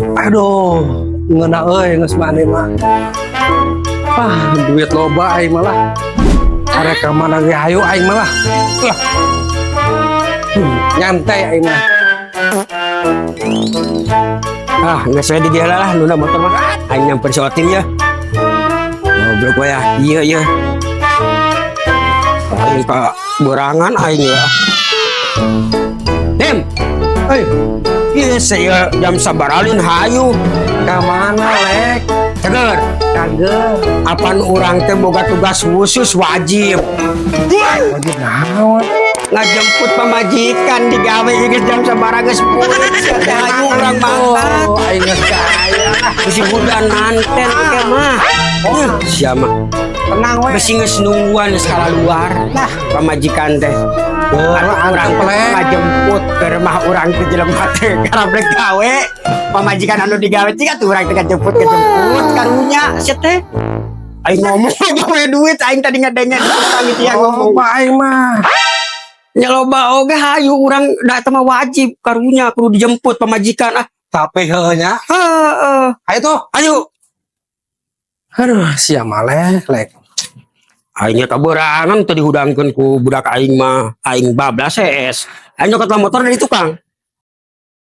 Aduh, ngeunah euy geus maneh mah. Ah, duit loba aing malah. Arek ka mana ge hayu aing malah. Lah. Nyantai aing mah. Ah, geus we di dieu lah nunda motor mah. Aing nyamper si Otin ya. Ngobrol we ya. Iya. Aing ka borangan aing ya. Tim, Euy, ieu saya jam sabaralin hayu. Ka mana, Lek? Ceger, Kaget. Apan urang teh boga tugas khusus wajib. Wajib naon? Ngajemput pamajikan digawe geus jam sabaraha geus pulih sia teh, hayu urang mangkat. Oh, aing geus kaya. Bisi budan manten oke mah. Oh, sia mah. Tenang we. Bisi geus nungguan geus luar. Lah. Pamajikan teh. Atuh urang antep, Lek. Ngajemput ke rumah urang teh jelema teh karena gawe. Pamajikan anu digawe cik atuh urang teh ngajemput ngajemput karunya sia teh. Aing ngomong gawe duit, aing tadi ngadenge tukang itu yang ngomong. Oh, aing mah. Nya loba oge, hayu urang da eta mah wajib karunya kudu dijemput pamajikan ah. Tapi heuh nya. Heeh. Ayo tuh. Ayo. Aduh, sia mah, Lek, Lek. Aing kaberangan teu dihudangkeun ku budak aing mah, aing bablas es. Aing nyokot motor dari tukang.